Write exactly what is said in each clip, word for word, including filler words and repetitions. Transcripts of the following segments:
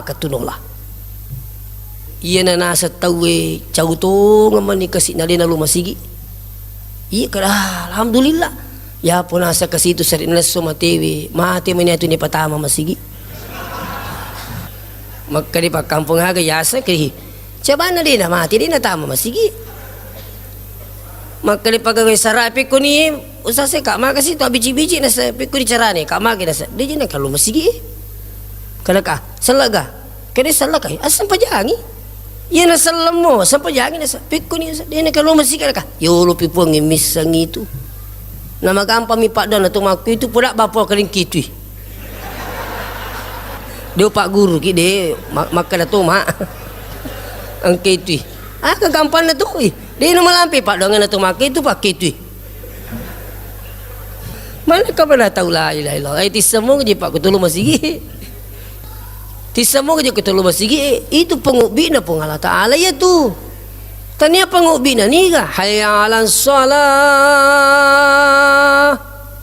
Katunola. Iyana naseng tauwe cau tongeng mani kasi' na de' nalo masigi. Iya kada, alhamdulillah. Yapo naseng kasi' tu seri' nesso matewe, mate mani atu ni patama masigi. Makkeda pakkampong aga yaseng ke, cabanna de' na mate, de' na tama masigi. Makkeda pagawe sara' pekkoni, usase ka' maka si tu abiji-biji nasa pekkoni carane, ka' maka nasa, de' je na kalo masigi. Kada ka, sellega. Kene sellega, assempajangi. Iya na sellemmo, sempajangi nasa, pekkoni nasa, de' na kalo masigi kada ka. Yolo pi Puang misseng itu. Namagampang mi paddoanna to makku itu, poda bapa kering kitui. De' upagguru ki de', ma-, makkeda to ma. Engke itu. Ah, kegampanna to i. De' na malampe paddoangenna to makku itu pakke itu. Mana ka pernah tahu la ilaha illallah. Eh, tissemmo je Pak Kutulu masigi. Tissemmo je Kutulu masigi. Itu pengubina Puang Allah Ta'ala ya tu. Tania pengubina niga. Hayya 'alas shalah.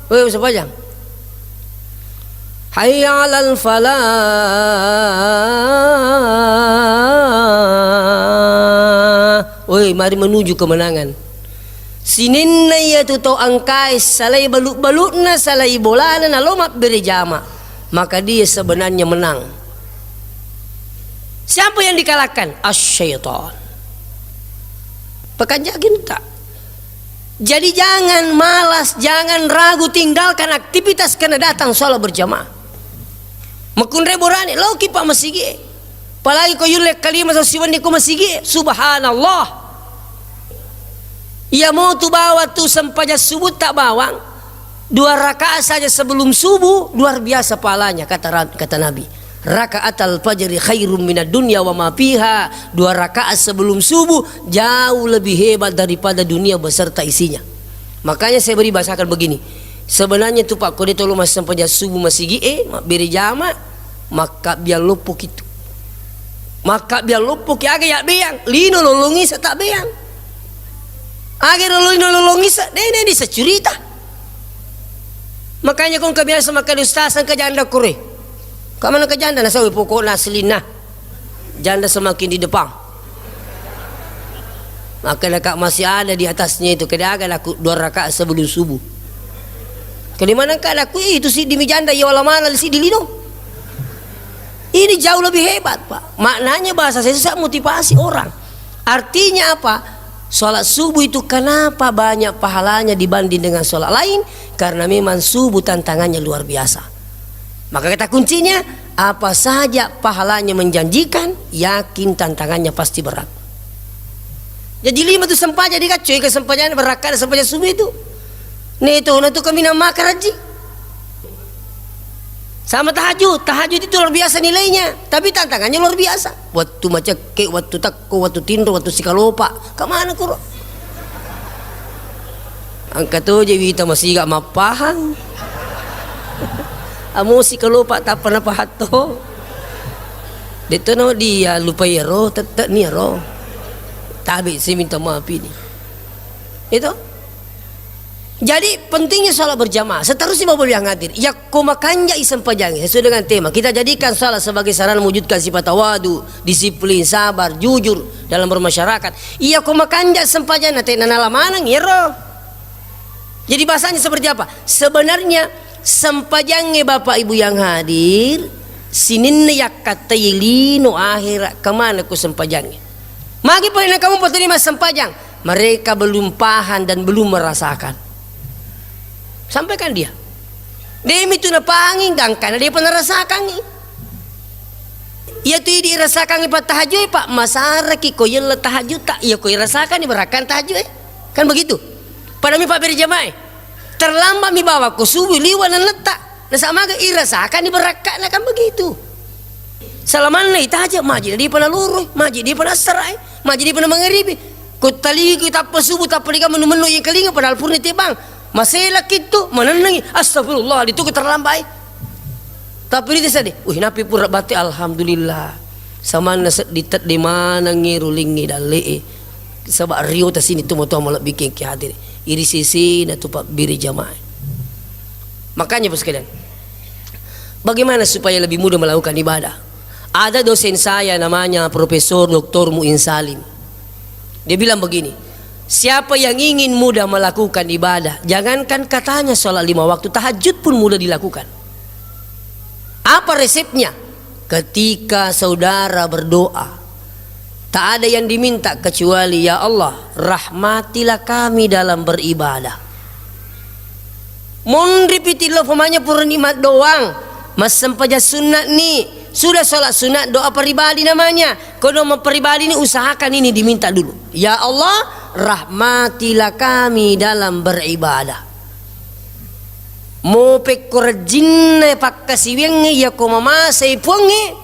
Weh, usah pajang. Hayya 'alal falah. Woi, mari menuju kemenangan. Sininna iyatu tau engkae salai balu'-balu'na, salai bolana, nalo mabbere jama, maka dia sebenarnya menang. Siapa yang dikalahkan? Asy-syaitan. Pekanjaki tak? Jadi jangan malas, jangan ragu, tinggalkan aktivitas karena datang sholat berjamaah. Makunrai borane, loki pa masigi. Apalagi ko yulle kalima sau siwenni ko masigi, subhanallah. Iya mo tu bawang tu sempajang subuh tak bawang. Dua rakaat saja sebelum subuh, luar biasa pahalanya, kata Ra-, kata Nabi. Raka'atal fajri khairum minad dunya wa ma fiha. Dua rakaat sebelum subuh jauh lebih hebat daripada dunia beserta isinya. Makanya saya beri bahasakan begini. Sebenarnya tu Pak, ko de tolo massempajang subuh masigi e, mabbere jama, makkabbiang loppo kitu. Makkabbiang loppo ki aga ya beang, lino lolongi sa tak beang. Aga lolongi lolongi sa, de, de, de, securita. Makanya kong kebiasa makan ustaz sangka janda kore. Kamana ke janda na sawi pokokna aslinna. Janda semakin di depan. Maka leka masih ada di atasnya itu. Kede aga laku dua rakaat sebelum subuh. Kede mana ka laku itu si dimi janda ya wala mana si di lino. Ini jauh lebih hebat, Pak. Maknanya bahasa saya susah motivasi orang. Artinya apa? Sholat subuh itu kenapa banyak pahalanya dibanding dengan sholat lain? Karena memang subuh tantangannya luar biasa. Maka kata kuncinya, apa saja pahalanya menjanjikan, yakin tantangannya pasti berat. Jadi lima tu sempajang dikacoi ke sempajang berrakat sempajang subuh itu. Neto na tu kami nama karaji. Sama tahajud, tahajud itu luar biasa nilainya, tapi tantangannya luar biasa. Wattu macekke, wattu takko, wattu tinro, wattu sikalopa. Kamana kuro? Engka to je wita masiga mappahang. Amo sikalopa tappa napahatto. Detto no dia lupai ero, tette ni ero. Tabe si minta maaf ini. Itu. Jadi pentingnya sholat berjamaah. Seterusnya Bapak Ibu yang hadir, yakko makanjai sempajangi sesuai dengan tema. Kita jadikan sholat sebagai sarana mewujudkan sifat tawadu, disiplin, sabar, jujur dalam bermasyarakat. Iya ko makanja sempajang na tena nala maneng yero. Jadi bahasanya seperti apa? Sebenarnya sempajangnge Bapak Ibu yang hadir, sininna yakkatai lino akhirat kemana ku sempajangnge. Magi pole na kamu potoni massempajang? Mereka belum paham dan belum merasakan. Sampaikan dia. Demi tu napahangi, gangkana dia pernah rasakangi. Iya tu idi rasakangi pa tahajud, Pak, masaraki ko yella tahajud tak, iya ko irasakangi berakan tahajud, eh. Kan begitu. Pada mi Pak beri jamaah, eh. Terlambat mi bawa ko subuh liwa naletta. Nasamaga irasakangi berakan kan begitu. Salamanna itaja, maji na dipa naloroi, maji dipa nassarae, maji dipa namangaribi. Ko taliku tappa subuh, tappa dika menu-menu yang kelinga, padahal purna tebang. Maselaki tu, manennengi, astagfirullah, ditu ko terlambai. Tapi rita sedih, wih, napi pura bate, alhamdulillah. Samanna seddi tedde manengi rulingi dallee. Saba rio tasini tu moto malebbi ki hadir. Iri sesena tu pabbiri jamaah. Makanya, Bapak sekalian, bagaimana supaya lebih mudah melakukan ibadah? Ada dosen saya namanya Profesor Doktor Muin Salim. Dia bilang begini, "Siapa yang ingin mudah melakukan ibadah, jangankan katanya sholat lima waktu, tahajud pun mudah dilakukan." Apa resepnya? Ketika saudara berdoa, tak ada yang diminta kecuali, "Ya Allah, rahmatilah kami dalam beribadah." Monri pitillo pemanya purani maddoang, massempajang sunna'ni, sudah sholat sunat doa pribadi namanya. Kono mau pribadi ini usahakan ini diminta dulu. "Ya Allah, rahmatilah kami dalam beribadah." Mo pekko rejjinna pakkasiwiangnge, iya ko mamasei Puangnge,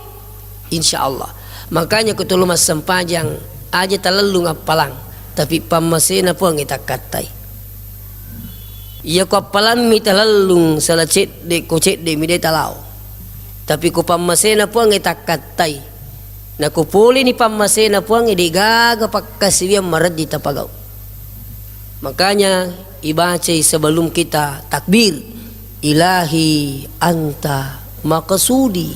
insya Allah. Makanya ko tolo massempajang, aja talellung appalang, tapi pammasena Puangnge takkattai. Iya ko appalammi talellung sala cedde, ko cedde mi de talao. Tapi ko pammasena Puangnge takkattai. Nako poleni pammasena Puangnge, de gaga pakkasiwiang marejji tapagau. Makanya ibacai sebelum kita takbir, "Ilahi anta maqsudi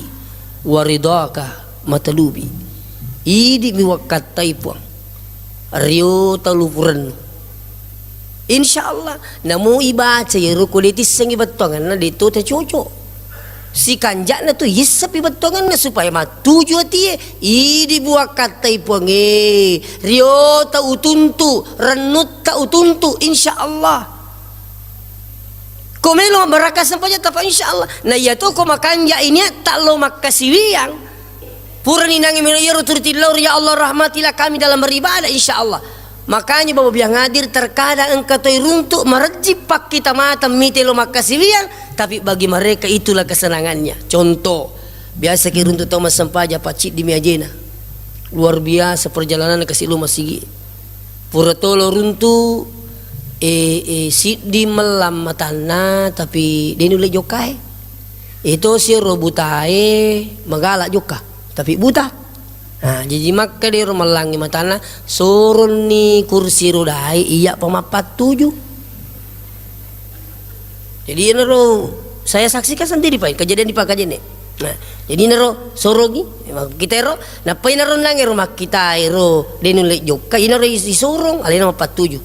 wa ridhaka matlubi." Idi mi wakkattai Puang. Rio talupurennu. Insya Allah, namo ibaca iyaro ko de tissengi bettuanganna, de to tacocok. Sikanja'na tu yissepi bettuanganna supaya mattuju atie. Idi buakkattai Puangnge, rio ta utuntu, rennutta utuntu, insya Allah. Ko melo mabbarakka sempajang tapa, insya Allah. Na iya to ko makanja ini tak lo makkasiwiang. Purani nangi melo iyaro turiti lauri, "Ya Allah, rahmatilah kami dalam beribadah," insya Allah. Makanya Bapak biang hadir, terkadang engka toi runtuk marejji pakkita mata mite lo makkasiwiang, tapi bagi mereka itulah kesenangannya. Contoh, biasa ki runtuk tau massempajang pacciddi mi ajena. Luar biasa perjalanan kasi lo masigi. Pura tolo runtu, eh, eh, siddi mellang matanna, tapi de nulle jokkae. Ito siro butae magala jokka, tapi buta. Nah, jaji makka dero mellangi matanna, soronni kursi rodae iya pa mappattuju. Jadi, iyanaro saya saksikan sendiri, Pak, kejadian di Pakajene. Nah, jadi naro sorongi, eh, makkita ero, nappai naro nange ro makkita ero, de nulle jokka, inaro is-, isorong, alena mappattuju.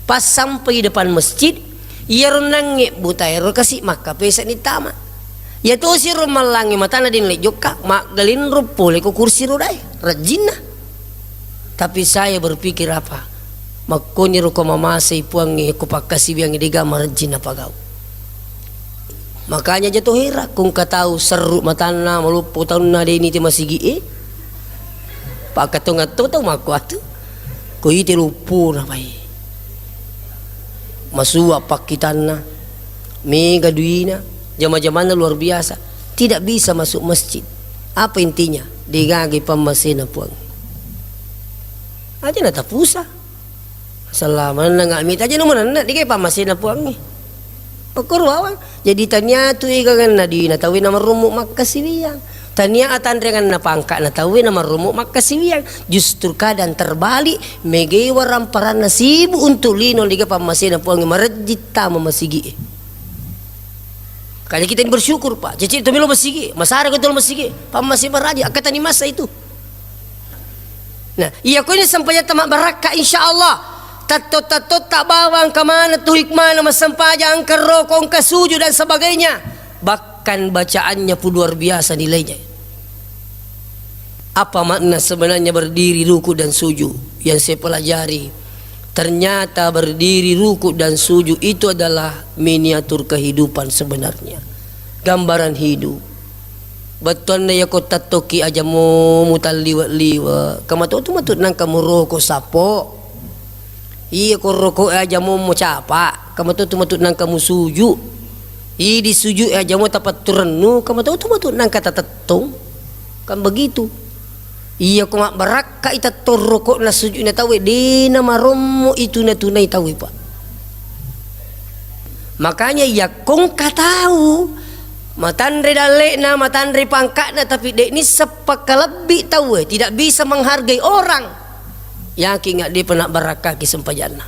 Pas sampai depan masjid, iyaro nange buta ero kasi makkapesa ni tama. Iya tosi ro mallangi matana de nulle jokka, maggalinro pole ko kursi rodae, rajinna. Tapi saya berpikir apa? Makkoniro ko mamasei Puangnge, ko pakkasiwiangnge, dega marejji napagau. Makanya jato hera, ko engka tau serru matanna, maloppo taunna, de nite masigi e. Pakkatongeng to tau makkuatu. Ko ite loppona pai. Masua pakkitanna, mega duina, jama-jamanna luar biasa. Tidak bisa masuk masjid. Apa intinya? Degaga pammasena Puang. Aja natapusa. Asal manenna nga mita aja no manenna, degaga pammasena Puangnge. Okkoro bawang. Jadi tania tu eganganna dina tauwe namarummu makkasiwiang. Tania atanreanganna pangka'na tauwe namarummu makkasiwiang. Justru keadaan terbalik, megai waramparanna sibuk untuk lino, degaga pammasena Puangnge, marejji tama masigi e. Makanya kita ini bersyukur, Pak. Cecil tu melo masigi, masara ko tu masigi, pammase maraji, akkatani masa itu. Nah, iya ko ini sempajatta mabbarakka, insya Allah. Tatto-tattotta bawang, kemana tu hikmahna massempajang, engka roko, engka sujud dan sebagainya. Bahkan bacaannya pun luar biasa nilainya. Apa makna sebenarnya berdiri, ruku dan sujud yang saya pelajari? Ternyata berdiri, ruku dan sujud itu adalah miniatur kehidupan sebenarnya. Gambaran hidup. Bettuanna yako tattoki aja mo mutalliwe-liwe, kamatotu matu nangka muroko sapo. Iya ko roko e aja mo mucapa, kamatotu matu nangka musuju. Idi suju e aja mo tapatturennu, kamatotu matu nangka tatettong. Kan begitu. Iya ko mabbarakka i tettong roko na suju na tauwe, de na marommo itu na tunai tauwe, Pak. Makanya iya ko engka tau matanre dalle'na, matanre pangka'na, tapi de nisseng pakkalebbi tauwe, tidak bisa menghargai orang. Yakin nggak, depa nabbarakkaki sempajanna.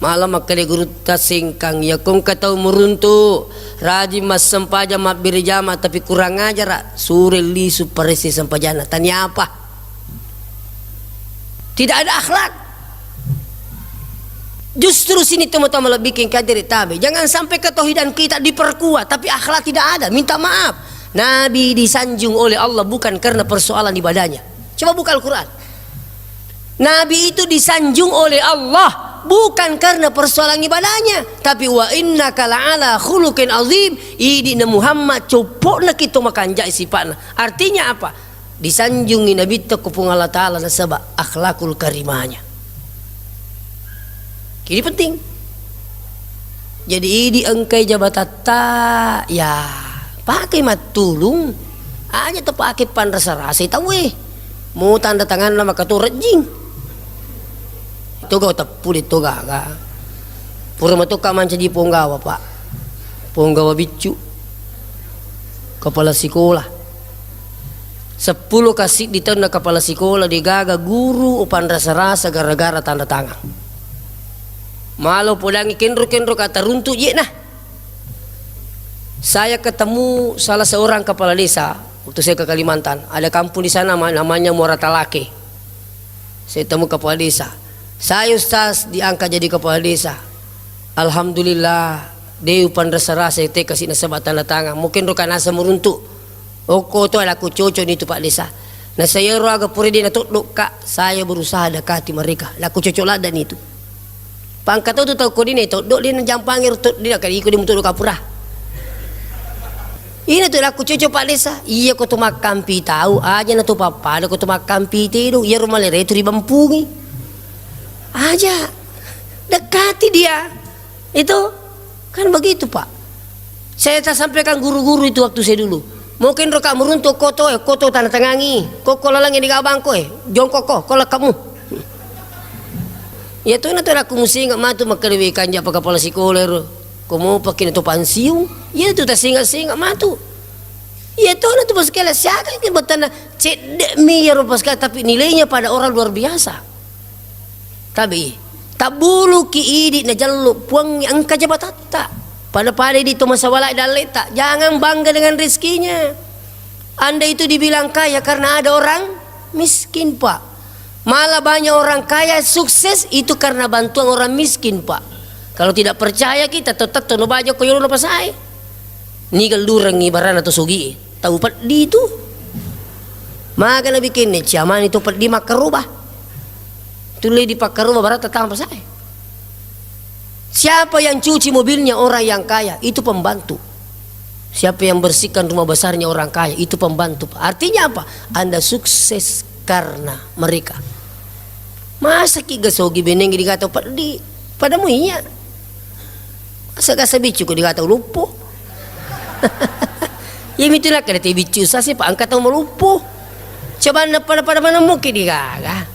Mala makkeda gurutta Sengkang, iya ko engka tau muruntu, rajin massempajang, mabbere jama, tapi kurang ajara, sure lisu paresse sempajanna. Tania apa? Tidak ada akhlak. Justru sini teman-teman lebih king kajari tabe. Jangan sampai ketauhidan kita diperkuat, tapi akhlak tidak ada. Minta maaf. Nabi disanjung oleh Allah bukan karena persoalan ibadahnya. Coba buka Al-Quran. Nabi itu disanjung oleh Allah bukan karena persoalan ibadahnya, tapi wa innaka la'ala khuluqin azim. Idi na Muhammad copokna kito makanjai sipatna. Artinya apa? Disanjungi Nabitta ko Puang Allah Ta'ala nasaba akhlakul karimahnya. Ini penting. Jadi idi engkai jabatatta, ya, pakai mattulung. Aja to pakai panrasa-rasai tauwe. Mau tanda tanganna maka to rejjing. Toga teppu de toga ga. Pura matoka mancaji ponggawa, Pak. Ponggawa biccu. Kepala sekolah. Seppulo kasiddi taunna kepala sekolah, degaga guru upanrasa-rasa gara-gara tanda tangan. Malo podangi kenro-kenro kata runtu je nah. Saya ketemu salah seorang kepala desa waktu saya ke Kalimantan. Ada kampung di sana ma-, namanya Muara Talake. Saya temu kepala desa. Saya, Ustaz, diangkat jadi kepala desa. Alhamdulillah, de upanrasa-rasa te kasi nasaba tanda tangan. Mungkin roka nasa meruntuk. Okko to, lakku cocok nitu, Pak Desa. Nasaba iyaro aga pura de natoddo ka, saya berusaha dekati mereka. Lakku cocok ladda nitu. Pangka tau tu tau ko de natoddo, de najampangi ro to, de nakali iko de mutoddo kapura. Ina tu lakku cocok, Pak Desa. Iya ko tu makkampi tau, aja na tu pappada ko tu makkampi tedong. Iyaro malere tu ribampungi. Aja. Dekati dia. Itu kan begitu, Pak. Saya tak sampaikan guru-guru itu waktu saya dulu. Mungkin roka meruntuk koto, eh, koto tanda tangangi. Koko lalang ini gabang ko, eh. Jongkok ko, ko lekkamu. Ya tu na tu aku musinga matu makkeda we kanja pa kepala sekolah ro. Ko mau pakai na tu pansiung. Ya tu tak singa-singa matu. Iya tona tu paskala siaga ki batana cedde mi iyaro paskala, tapi nilainya pada orang luar biasa. Tabe, tabbuluki idi najallu puang engka jabatatta. Pada-pada idi to masawala dalleta. Jangan bangga dengan rezekinya. Anda itu dibilang kaya karena ada orang miskin, Pak. Malah banyak orang kaya sukses itu karena bantuan orang miskin, Pak. Kalau tidak percaya kita, tetap tono baja ko yolo pasae. Nigal durengngi barana to sogi. Tau peddi tu. Maga nabikinne ciamani to peddi makkaroba. Tulle dipakkaroba barata tama pasae. Siapa yang cuci mobilnya orang yang kaya, itu pembantu. Siapa yang bersihkan rumah besarnya orang kaya, itu pembantu. Artinya apa? Anda sukses karena mereka. Masa ki gasogi beneng digata peddi? Padamu iya. Masa gasa biccu ko digata luppo? Iya mitu nakkeda te biccu sasi pa engka tau maluppo. Coba na pada-pada mana muki digaga.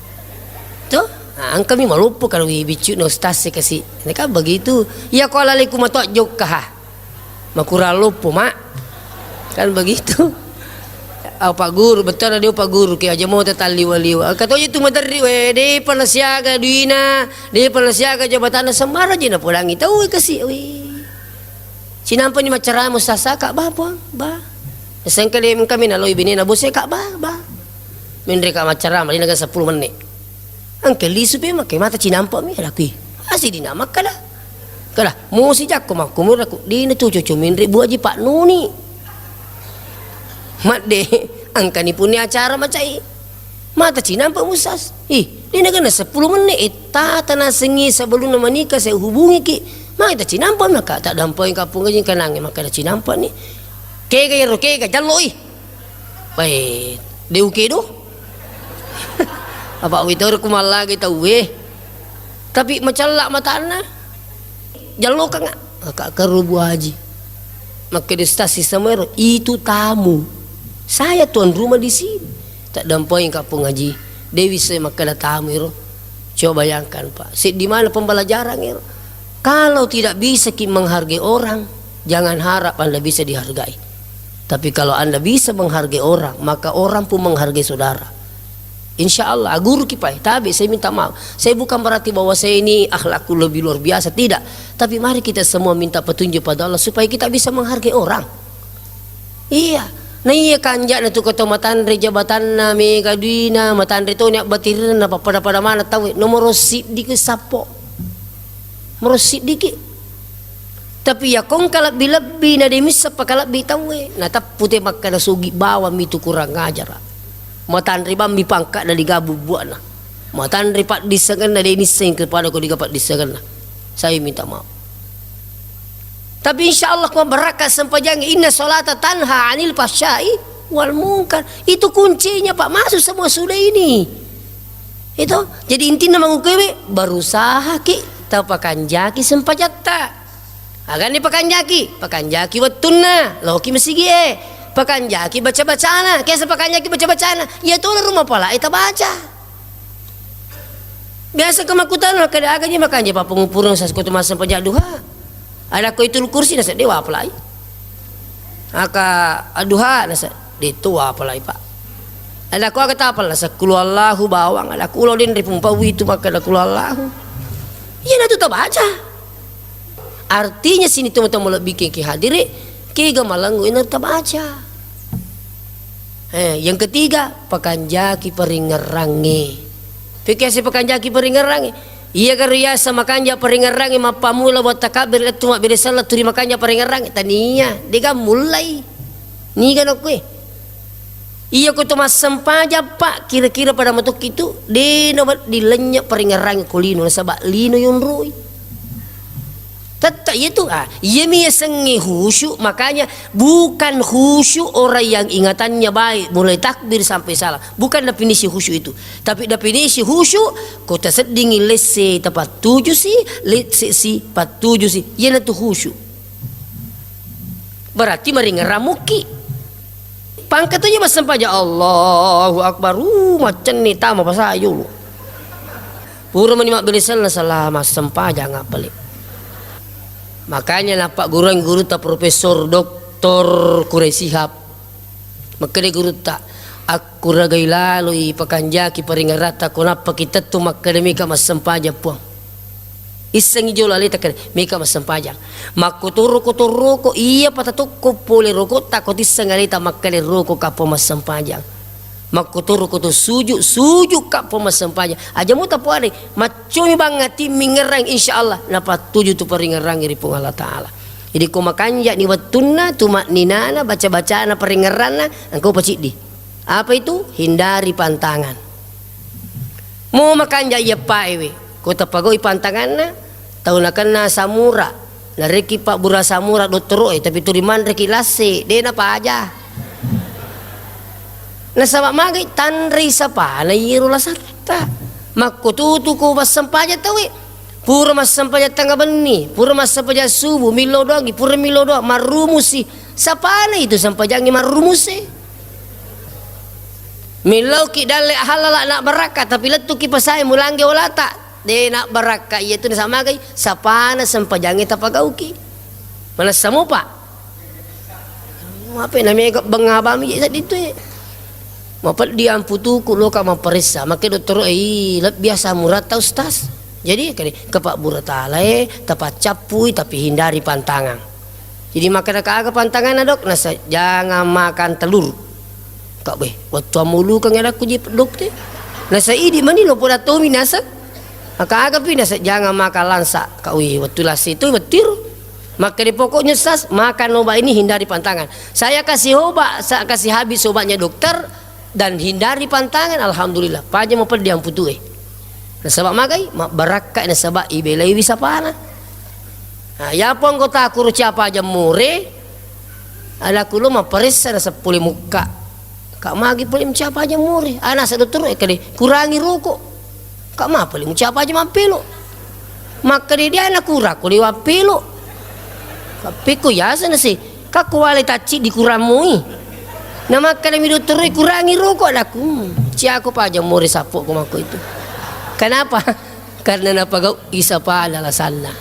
Tuh, nah, engka mi maluppo kalau wi biccu na ustaz kasi. Ini kan begitu. Iya ko lalai ku matoa jokka ha. Makurang loppo, Mak. Kan begitu. Au Pak Guru, betul dia Pak Guru, ke aja mau tetaliwa-liwa. Kata aja tu maderri, we, de pernah siaga duina, de pernah siaga jabatan sembarang je na podangi tau we kasi, we. Cinampa ni macara mo sasa kak ba, puang, ba. Sengka de kami naloi bini na bose kak ba, ba. Menre kak macara, malina kan sepuluh menit. Engka lisu pe makke mata cinampa mi lakui. Asi dina makkada. Kada, musi jakko makkumuraku, dina tu cucu minri buaji Pak Nuni. Madde, engkani puni acara macai. Mata cinampa musas. Ih, dina kena sepuluh menit, eh, tata nasengi sebelum menikah saya hubungi ki. Mata cinampa maka tak dampai kapung aja kenangi makkada cinampa ni. Kega yero kega jallo ih. Weh, de ukedo. Apa witoro ku mallagi tauwe. Tapi macalla matanna. Jallokanga. Kak Karu Bu Haji. Makkeda stasi samero, itu tamu. Saya tuan rumah di sini. Tak dampai kapung haji. Dewi saya makkeda tamu ero. Coba bayangkan, Pak. Seddi mana pembelajaran ero. Kalau tidak bisa ki menghargai orang, jangan harap Anda bisa dihargai. Tapi kalau Anda bisa menghargai orang, maka orang pun menghargai saudara. Insya Allah, aguruki pae. Tabe, saya minta maaf. Saya bukan berarti bahwa saya ini akhlakku lebih luar biasa, tidak. Tapi mari kita semua minta petunjuk pada Allah supaya kita bisa menghargai orang. Iya. Na iya kanja'na tu ko to matanre jabatanna, mega duina, matanre toni abbatirina, pappada-pada maneng tauwe. Nomoro siddi ku sappo. Moro siddiki. Tapi iya ko engka lebbi-lebbi na de misseng pakalebbi tauwe, na teppu te makkeda sugi bawang mi tu kurang ajara. Matanre bammi pangka'na diga bubbua'na. Matanre paddissengenna de nisseng kepada ko diga paddissengenna. Saya minta maaf. Tapi insya Allah ko barakka sempajangnge, inna salata tanha anil fahsyai wal munkar. Itu kuncinya, Pak, masuk semua sudah ini. Itu. Jadi intinya mangukkewe, berusaha ki tapakanjaki sempajatta. Agani pakanjaki, pakanjaki wettunna, loki masigie, pakanjaki baca-bacana, kesa pakanjaki baca-bacana, iya tona rumah pala eta baca. Biasa ke makkutana, kada aga je makanja papangupurung saskutu massempajang duha. Ada ko itu kursi nasa dewa apalai. Aka aduha nasa de tua apalai, Pak. Ada ko aga tapal nasa kulu Allahu bawang, ada kulo den ripumpa witu maka ada kulu Allahu. Iya na tu tabaca. Artinya sini teman-teman lebih ke hadiri, kega malangu ina tabaca. Eh, yang ketiga, pakanjaki paringerrangnge. Pekese pakanjaki paringerrangnge. Iya karo yasa makanja paringerrangnge mappamula buat takabbir lettu mabbere sella turi makanja paringerrangnge. Tania, dega mulai. Niga no kue. Iya ko to massempajang, Pak, kira-kira pada matokki tu, de na wedding lennye paringerrangnge ko lino, nasaba lino yonroi. Tetta iya tu, ah, iya mi yasengnge khusyuk, makanya bukan khusyuk orang yang ingatannya baik mulai takbir sampai salam. Bukan definisi khusyuk itu. Tapi definisi khusyuk, ko taseddingi lesse tapattuju si, lesse si pattuju si. Iya na tu khusyuk. Berarti maringerang mukki. Pangka tu je massempajang, Allahu Akbar. Uh, maccenni tama pasai jolo. Pura mani mabbere sella sala massempajang appale. Makanya nappagguruang gurutta Profesor Doktor Quraish Shihab. Makkeda gurutta, akkuragai laloi pakanjaki paringeratta ko nappaki tettu makkeda mika massempajang Puang. Issengngi jolo aleta kede, meka massempajang. Makkotoro-kotoro ko iya patatokko pole rokota ko tisseng aleta makkede roko kappo massempajang. Makkotoro koto suju, suju kappo massempajang. Aja muta puare, maccomi bang ati mingerang insyaallah napattuju tu paringerang ri Puang Allah Ta'ala. Jadi ko makanja ni wettunna, tumakninana, baca-bacana, paringeranna, engkau paciddi. Apa itu? Hindari pantangan. Mo makanja iyeppaewe, ko tapagau'i pantanganna, tau nakenna samura, narekki pabbura samura dottoro'e, tapi turi manreki lasse, de napaja. Nasaba magai tanrei sapana iyero lasatta. Makkotutu ko massempajang tauwe, pura massempajang tengnga benni, pura massempajang subuh, millau doangi, pura millau doang, marrumusi. Sapana itu sempajangnge marrumusi. Millauki dalle ahallala na barakka, tapi lettuki pasae mulangge olata. De na barakka iya tu nasamagai, sapana sempajangnge tapagauki. Manessa mopa. Mape na mega bengabami je seddi tu e. Mapeddi amputuku loka maparessa. Make dottoro e, "Ih, lebbi asam uratta, Ustaz." Jadi, kade, "Kepak buratala e, tapaccappui, tapi hindari pantangan." Jadi makkeda, "Aga pantanganna, Dok?" Nasa, "Jangan makan telur." Kak, "Beh, wettu ammulukeng anakku ji, Dok, te." Nasa, "Idi mani lo poda tomi nasa." Maka aga pi nasa, "Jangan makan langsa." Kak, "Wih, wettu lasi itu wettiru." Makkeda, "Pokoknya sas, makan obat ini, hindari pantangan." Saya kasih obat, saya kasih habis obatnya dokter, dan hindari pantangan, alhamdulillah. Paja mapeddi amputue. Nasaba magai, mabbarakka nasaba ibelaiwi sapana. Nah, yapo anggota kuru ciapa aja more, ada kulo maparessa nasaba pole mukka. Kak magi pole ciapa aja more. Ana sa dottoro e kade, kurangi rokok. Kak ma pole ciapa aja mampelo. Makkeda dia na kura ko liwa pelo. Kappekko yaseng nasi, "Kakko wale tacciddi kurammoi." Namakkedami dottoroe, "Kurangi rokok," nakku. Hmm, ciako paja more sappo ko makko itu. Kenapa? Karena napagau isapa alasanna.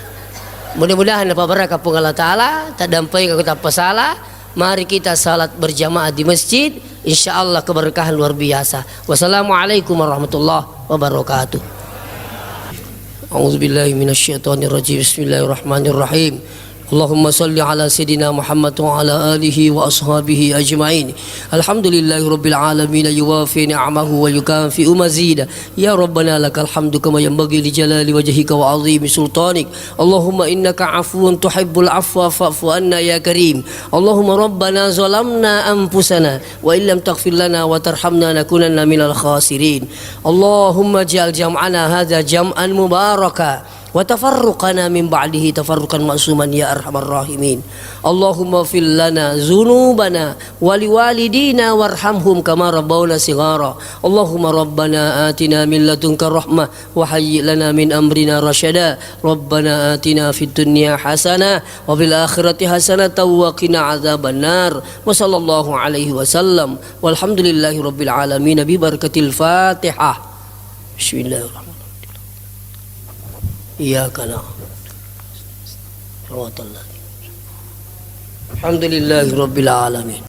Mudah-mudahan napabarakka Puang Allah Ta'ala, taddampengako tappa sala, Mari kita salat berjamaah di masjid, insya Allah keberkahan luar biasa. Wassalamualaikum warahmatullahi wabarakatuh. A'udzu billahi minasyaitonir rajim. Bismillahirrahmanirrahim. Allahumma salli ala sayyidina Muhammad wa ala alihi wa ashabihi ajma'in. Alhamdulillahi rabbil alamin, yuwafi ni'amahu wa yukafi'u mazida. Ya Rabbana, lakal hamdu kama yanbaghi li jalali wajhika wa azimi sultanik. Allahumma innaka afuwun tuhibbul afwa fa'fu anna ya karim. Allahumma rabbana zalamna anfusana wa illam taghfir lana wa tarhamna nakunanna minal khasirin. Allahumma ij'al jam'ana hadza jam'an mubaraka wa tafarruqana min ba'dihi tafarruqan ma'suman ya arhamar rahimin. Allahumma fil lana dzunubana wa liwalidina warhamhum kama rabbawna sighara. Allahumma rabbana atina min ladunka rahmah wa hayyi' lana min amrina rasyada. Rabbana atina fid dunya hasanah wa fil akhirati hasanatan wa qina adzabannar. Wa sallallahu alaihi wasallam. Walhamdulillahi rabbil alamin bi barakatil Fatihah. Bismillahirrahmanirrahim. Iyyaka na'budu wa iyyaka nasta'in. Alhamdulillahi rabbil alamin.